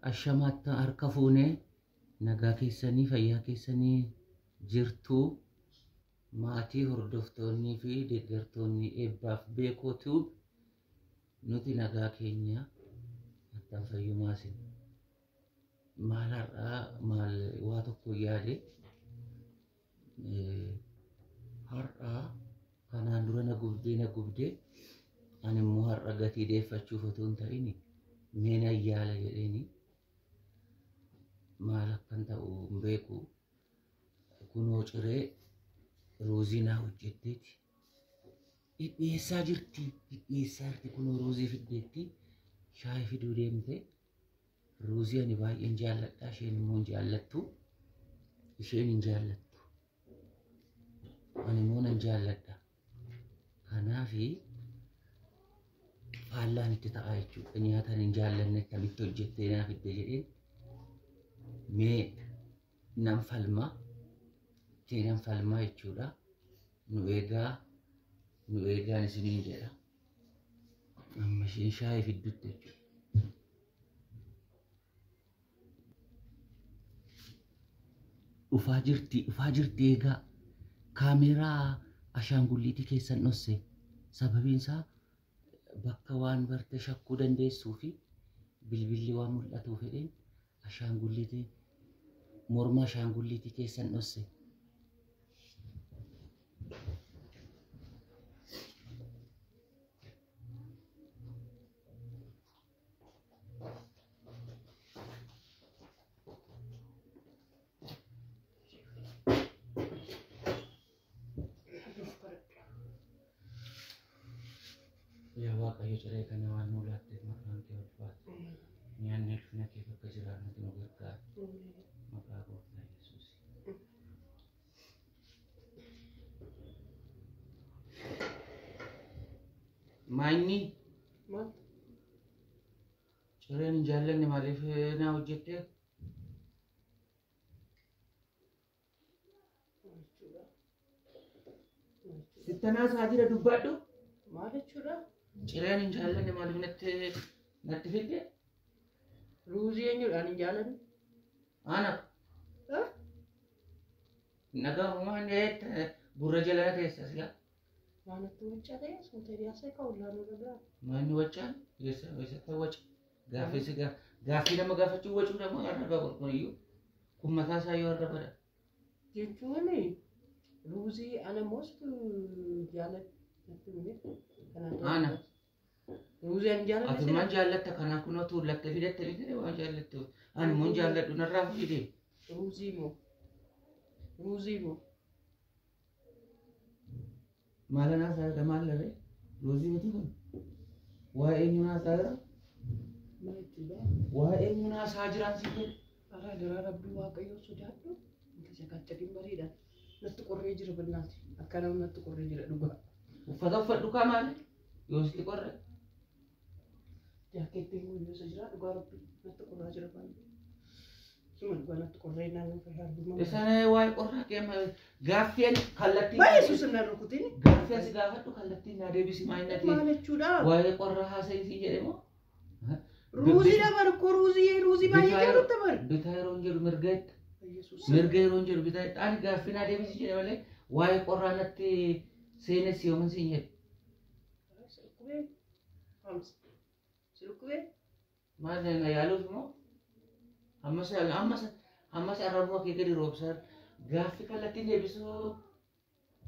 Ashamaatti harka fuunee nagaa keessanii fayyaa keessanii jirtuu maatii hordoftoonnii fi deeggartoonni eebbaaf beekoo Tube nuti nagaa keenya attan fayyumaasin maal har'aa maal waa tokko yaade har'aa kanaan dura na gubdee na gubdee ani immoo har'a gatii deeffachuuf otoo hin ta'in mee nan yaala jedheeni maal akkan ta'u hin beeku. Kunoo ciree ruuzii naa hojjetteeti. Dhidhiyeessaa jirti. Dhidhiyeessaa jirti. Kunoo ruuzii fiddeetti. Shaayii fiduu deemte. Ruuzii ani baay'een jaalladha. Isheen immoo hin jaallattu. Isheen hin jaallattu. Ani immoo nan jaalladha. Kanaafi faallaan itti ta'a jechuudha. Nyaata hin jaallanne akkamitti hojjettee naa fidde jedheen mee nan falma itti nan falma jechuudha. Nu eegaa nu eegaan isiniin jedha. Amma isheen shaayii fiddutti jechuudha. Dhufaa jirti dhufaa jirti eegaa kaameeraa ashaangulliitii keessan dhosse sababiin isaa bakka waan barte shakkuu dandeessuu fi bilbilli waan mul'atuu fedheen ashaangulliitii morma ashaangulliitii keessan dhosse. Yaa Waaqayyo ciree kana waan nuu laatteef maqaan kee ulfaatu. Nyaanni ulfina keef akka jiraannutti nu gargaara. Maqaa gooftaa Yesuus. Maanyi Maal? cireen hin jaallanne maaliif naa hojjette? Maal jechuudha? Sittanaa isaa jira dubbadhu. Maal jechuudha? Cireen hin jaallanne maaliif natti natti fidde? Ruuzii eenyudhaan hin jaalanne? Ana Eh? nagaa uumaan gurra jala teessa sila. Waan natti waccate suuta dhiyaasee ka'u laanuu dhagaa. Manni waccaan eessa eessatti waca? Gaaffii si gaaffii nama gaafachuu wacuudha moo arraba kun iyyuu kun mataa isaa yoo arrabadha. Jechuun ruuzii ana most jaaladhu natti hime. Kanaan Ana. Ruuzii ani jaalanne Ati maal jaallatta kanaaf kunoo tuullattee fidatte miti waan jaallattuuf. Ani immoo hin jaalladhu narraa fide. Ruuzii moo? Ruuzii moo? Maal anaa isaa jira maal laree? Ruuzii miti kun. Waa'ee eenyuu naasaa jira? Maal jechuudha? Waa'ee eenyuu naasaa jiraan si jedhe. Araa garaa rabbii waaqayyoo sodaadhu. Inta shaqaccaqin bareeda. Natti qorree jira bal'aati. Akka nama natti qorree jira dhugaa. Uffata uffadhu kaa maali? Yoo sitti qorre. Jaakkeettiin kun yoo isa jira dhugaa rabbii natti qorraa jira baay'ee. Suma dhugaa natti qorree naannoo fayyaa arguma. Isaan waa'ee qorraa kee gaaffii ani kallattii. Baay'ee suusin na rukutin. Gaaffii asi gaafadhu kallattiin naa deebisi maa inni Maal jechuudha? Waa'ee qorraa haasa'isii jedhe moo? Ruuzii dabar ko ruuzii ruuzii baay'ee jaallatta bar. Bitaa yeroo hin jedhu mirga itti. Yesuus. Mirga yeroo hin jedhu bitaa itti. Ani gaaffii naa deebisi jedhe malee waa'ee qorraa natti seenessi yooman siin jedhe. Sirukkubee. Hamsa. Sirukkubee. Maal na yaaluuf moo? Ammas ammas ammas arrabuma kee gadi roobsaa gaaffii kallattiin deebisuu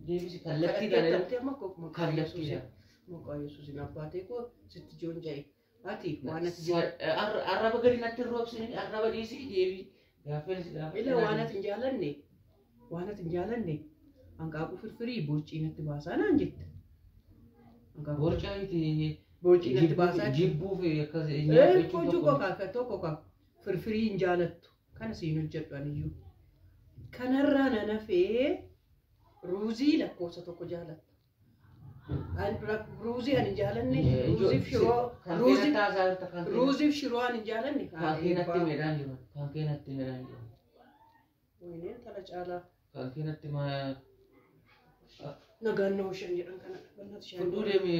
deebisi kallattiidhaan Kallattii amma maqaa kallattiidhaan. Maqaa Yesuusin abbaatee koo sitti joon ja'e. Ati waan ati Arraba gadi natti hin roobsini arraba dhiisii deebii gaaffii si gaafadhu. Ila waan ati hin jaalanne waan ati hin jaalanne hanqaaquu firfirii borcii natti baasaa naan jette. Borcaa iti Borcii natti baasaa. jibbuu fi akkas Kojuu qofa tokko qofa firfirii hin jaalattu kana siin hojjedhu aniyyuu. Kanarraa nan hafee ruuzii lakkoofsa tokko jaalatta. Ruuzii ani hin jaalanne ruuziif shiroo ruuziif shiroo ani hin jaalanne. Kan kee natti meedhaan jiru. Kan kee natti meedhaan jiru. Wayineen tala caalaa. Kan kee natti maa Nagaan na hoshan jedhan kana bannat Fudhuu deemi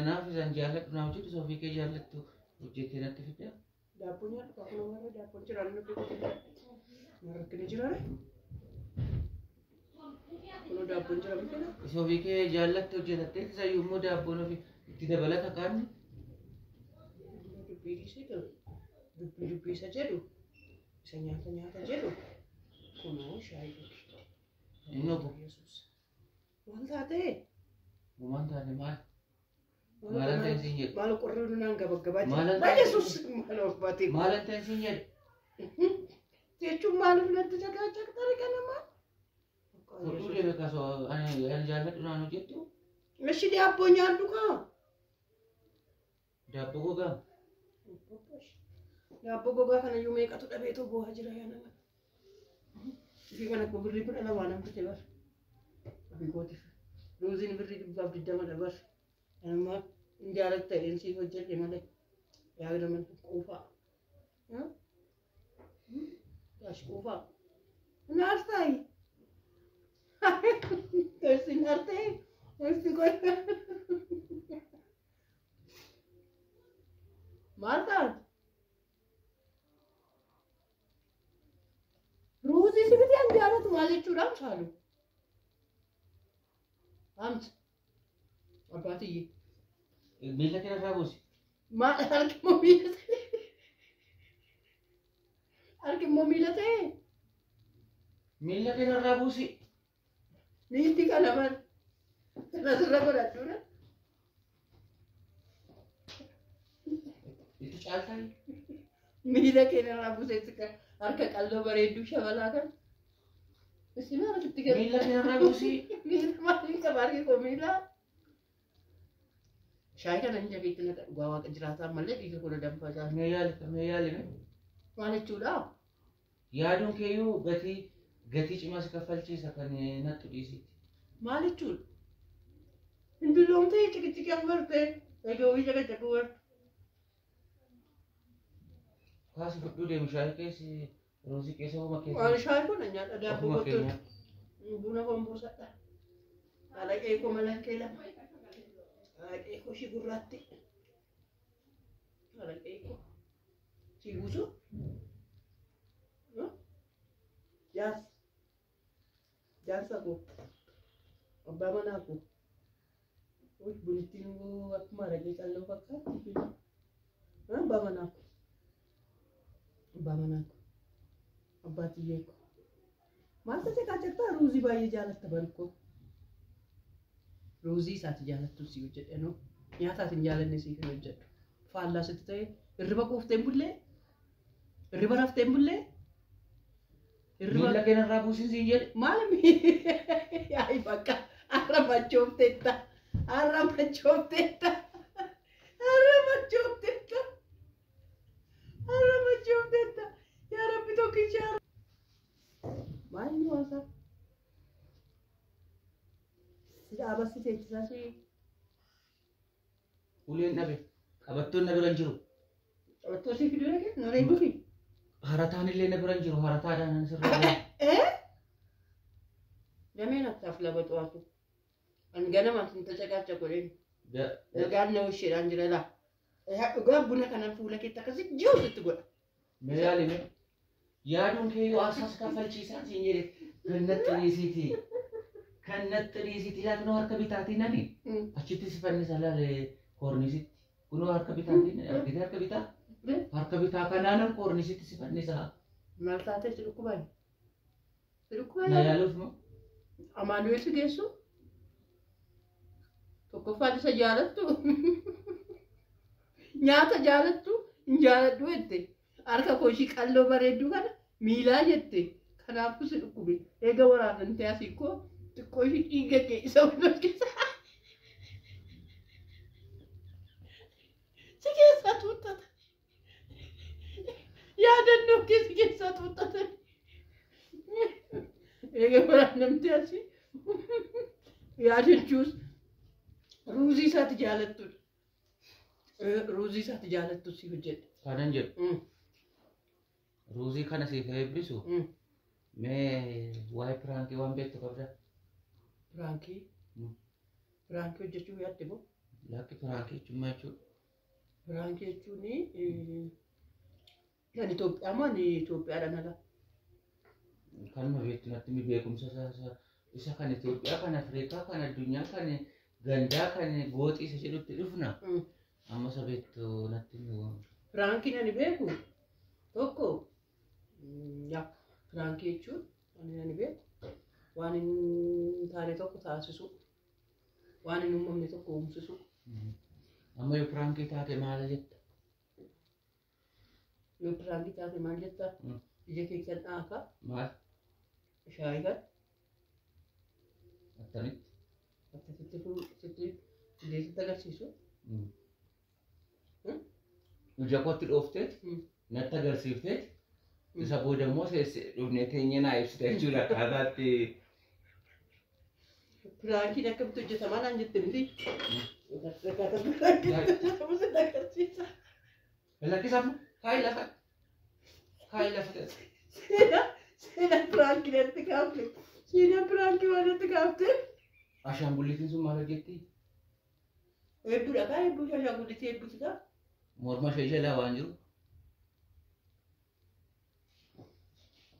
naaf isaan jaalladhu naaf jedhu soofii kee jaallattu hojjettee natti fidda. Daabboo nyaadhu kaa kunoo warra daabboon jira inni beeku. Rakkina jira re. Kunoo daabboon jira miti na. Isa ofii kee jaallatte hojjetattee isayyuu immoo daabboon ofii itti dabalata kaanni. Dubbii dhiisee jiru. Dubbii dubbii isa jedhu. Isa nyaata nyaata jedhu. Kunoo shaayii dhugi. Inni obbo. Yesuus. Maal taatee? Uumaan taate maal? Maalan ta'e siin jedhu. Maal qorri naan gabaggabaa jira. Maalan Maal ta'e? Yesuus maal of baatee? Maalan ta'e siin jedhu. Jechuun maaliif natti caqacaqxare kanama? Hodhuu deeme kaasoo ani jaalladhu naan hojjettu. Ishi daabboo nyaadhu kaa. Daabboo gogaa. Daabboo gogaa kana iyyuu meeqatu dhabeetoo boo'aa jira yaa nama. Ifii kana koo birrii 12 nan bite bar. Ofii kootiif. Ruuziin birrii 120dha bar. Anamma hin jaalatta jedheen siif hojjedhe malee. Yaa nama quufaa. Gaash quufaa. Naartaayi. Tersi naartee. Tersi godha. Maal taate? Ruuzii si bitee an jaalatu maal jechuudha amsaalu? Amsa. Abbaatiyye. Miila kee irraa buusi. Maal harki immoo miila ta'e? Harki immoo miila ta'e? Miila kee irraa buusi. Miilli kana maal? Kana sirra godhadhuudha. Itti caaltaa. Miila kee irraa buusetti harka qalloo bareedduu shabalaa kan. Isin maal asitti gadi? Miila kee irraa buusi. Miila maaliin qaba harki koo miila? Shaayii kana hin jabeetti naqa dhugaa waaqa jiraataa malee dhiiga koo danfaa jira. Mee yaali mee yaali mee. Maal jechuudha? Yaaduun keeyyuu gatii gatii cimaa si kaffalchiisa kan nattu dhiisitti. Maal jechuudha? Hin dulloomtee ciqiciqii as bartee egaa ofii caqacaquu barte. Kaasi fudhuu deemu shaayii keessi ruuzii keessa homa Waan keessa. shaayii kun nyaadha daabboo Ofuma kottu keenya. buna koon buusadha. Alaqee koo malakkee lama. Alaqee koo ishii gurraatti. Alaqee koo. Sii buusu? Jaarsa. Jaarsa koo. Abbaa manaa koo. Uy, bunittiin akkuma araqee calloo fakkaatti. Abbaa manaa koo. Abbaa manaa koo. Abbaa tiyyee koo. Maal ta'e kaachattaa ruuzii baay'ee jaalatta barkoo. Ruuzii isaati jaalattu si hojjedhe noo. Nyaataati hin jaalanne siif hin hojjedhu. Faallaa sitti ta'e hirriba quuftee hin bullee? Hirriba raftee hin bullee? Hirriba Miila kee irraa buusin siin jedhe. maal yaa'i bakka har'a machoofteetta. Har'a machoofteetta. Har'a machoofteetta. Har'a machoofteetta. Yaa Rabbi tokkicha. Maal inni waasaa? Si dhaabassi teechisaa si Uleen dhabe. Qabattoon na bira hin jiru. qabattoo si fiduu dhaqee na reebuufi. Harataan illee na bira hin jiru. Harataadhaan an sirraa bu'u. Eh? Dameen attaaf laba xu'aatu. An ganama sin tacaqaacha godheen. Nagaan na isheedhaan jira laa. Dhugaa buna kana fuula keetti akkasii jiru sitti godha. Mee yaali mee. Yaaduun keeyyuu aarsaas kaffalchiisaa siin jedhe. Kan natti dhiisiiti. Kan natti dhiisiiti. Laatinoo harka bitaatiin ani. Achitti si fannisa laale koornisitti. Kunoo harka bitaatiin argite harka bitaa. Harka bitaa kanaanan koornisitti si fannisa. Maal taatee si dhukkubaan? Si Na dhukkubaan? yaaluuf moo? Amaanu'eel si geessu? Tokkoffaan isa jaalattu? Nyaata jaalattu? Hin jaaladhu jette. Harka koo ishii qalloo bareedduu kana miilaa jette. Kanaafuu si dhukkube. Eega waraabamtee asii koo xiqqoo ishii dhiiga kee isa hunda keessa. Si keessaa tuuttata. Yaadannoo kee si keessaa tuuttata. Eega waraabamtee asii yaadachuus ruuzii isaati jaalattudha. Ruuzii isaati jaalattu si hojjedhe. Kanan jedhu. Ruuzii kana siif eebbisu. Mee waa'ee piraankii waan beektu qabda? Piraankii. Piraankii hojjechuu yaadde moo? Lakki piraankii jechuun maal jechuudha? Piraankii jechuun Kan Itoophiyaa moo ani Itoophiyaadhaan ala? Kanuma beektu natti mi beekumsa isa kan Itoophiyaa, kan Afrikaa, kan addunyaa, kan gandaa, kan gooxii isa jedhutti dhufna. Amma isa beektu natti mi. Piraankiin ani beeku tokko yaa piraankii jechuun ani beeku waan hin taane tokko taasisu, waan hin uumamne tokko uumsisu. Amma yoo piraankii taate maal jetta? Yoo piraankii taate maal jetta? Ija keessan dhaaka. Maal? Shaayii kan. Attamitti? Akkasitti sitti sitti agarsiisu. Ija kootti dhoofteet natti agarsiifteet isa booda immoo dhufnee teenyee naa ibsita jechuudha akkaataatti. Piraankiin akkamitti hojjetamaa naan jette miti? Akkaataa piraankiin hojjetamu sitti agarsiisa. Lakkisa kaayi lafa. Kaayi lafa. Seenaa piraankii natti kaafte. Seenaa piraankii waan natti kaafte. Ashaangulliitiin sun maal hojjetti? Heebbuudha kaa heebbuu ashaangulliitii heebbuuti kaa. Morma ishee jalaa waan jiru.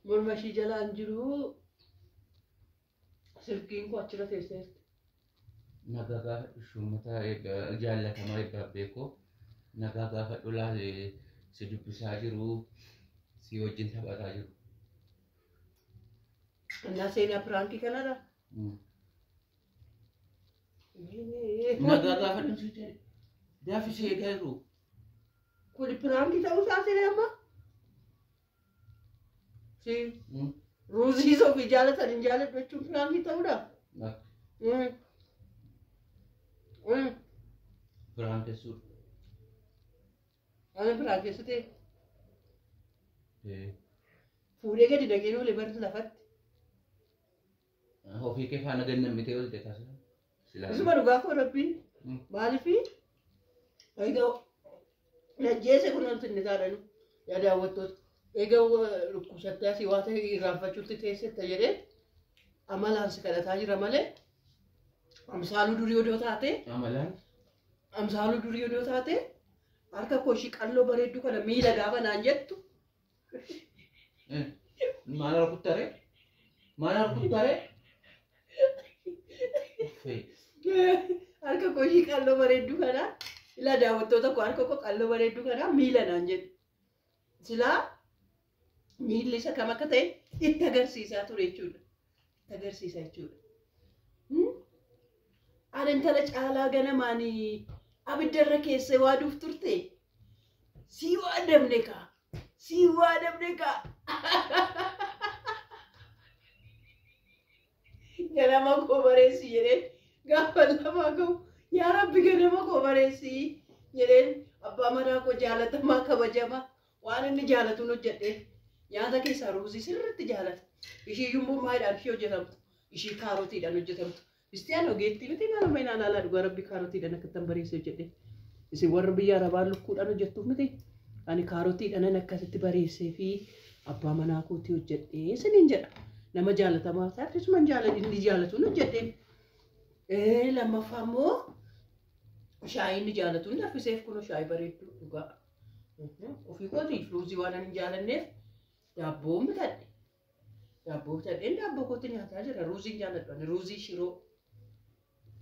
Morma ishee jalaan jiru silkiin koo achirra teesseerti. Nagaa gaafadhu uummata jaallatamaa eebbaaf beekoo nagaa gaafadhu laal si dubbisaa jiru si wajjin taphataa jiru. Innaa seenaa piraankii kanadha. Nagaa gaafadhu si jedhe gaafi si eegaa jiru. Kuni piraankii ta'uu isaa seenaa amma? Si ruuzii isa ofii jaalatan hin jaaladhu jechuun piraankii ta'uudha. Piraankessuudha. Ana piraankessitee fuudhee gadi dhaqee oolee barri lafatti. Ofii kee faana gannammitee oolte kaasa. Isuma dhugaa koo rabbii maaliifi egaa najjeese kun wanti inni taadhanu yaa daawwattoota egaa dhukkubsattee asii waa ta'e irraanfachuutti teessetta jedhee amalaan si kadhataa jira malee amsaaluu durii odoo taate Amalaan amsaaluu durii odoo taate harka koo ishii qalloo bareedduu kana miila gaafa naan jettu. Maal harkuttaree? Maal harkuttaree? Harka koo ishii qalloo bareedduu kana ilaa daawwattoota koo harka koo qalloo bareedduu kana miila naan jedhu. Silaa miilli isa kam akka ta'e itti agarsiisaa ture jechuudha. Itti agarsiisa jechuudha. Ani intala caalaa ganamaanii abiddarra keessee waaduuf turte. Sii waadamne kaa. Sii waadamne kaa. Ganama koo bareessi jedheen gaafa lafaa ka'u yaa Rabbi ganama koo bareessi jedheen abbaa manaa koo jaalatamaa kabajamaa waan inni jaalatuun hojjedhee nyaata keessaa ruuzii sirriitti jaalata. Ishii iyyuu maayidhaan ishii hojjetamtu ishii kaarotiidhaan hojjetamtu. Istiyaan ogeettii miti maaluma inaan alaa dhugaa Rabbi kaarotiidhaan akka ittiin bareessee hojjedhe. Isin warra biyya arabaa lukkuudhaan hojjettuuf miti. Ani kaarotiidhaan akkasitti bareessee fi abbaa manaa kootii hojjedhee isiniin jedha. Nama jaalatamaa isaa akkasuma inni jaalatuun hojjedhee. Lammaffaa immoo shaayii inni jaalatuun laffiseef kunoo shaayii bareedduu dhugaa. Ofii kootiif ruuzii waan ani hin jaalanneef daabboo bitadhe. Daabboo bitadheen daabboo kootti nyaataa jira. Ruuzii hin jaaladhu ani ruuzii shiroo.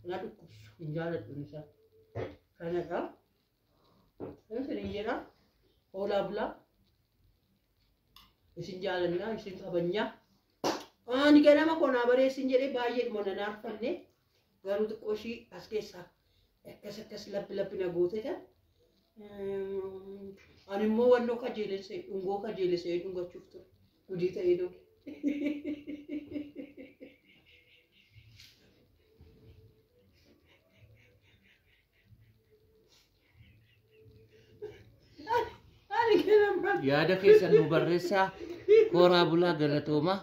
Na dhukkubsu hin jaaladhu isaa. Kanadha. Isiniin jedha. Hoolaa bulaa. Isin jaalannaa, isin kabajnaa. Ani ganama koo naa bareessin jedhee baay'eedhuma nan aarfanne garuu xiqqoo ishii as keessaa akkas akkas labbi labbi na goote kan. Ani immoo wannoo kajeelessee dhungoo kajeelessee dhungachuuf ture. Gudii ta'ee dhoge. Ani ganama Yaada keessan nu barreessaa. Kooraa bulaa galatoomaa.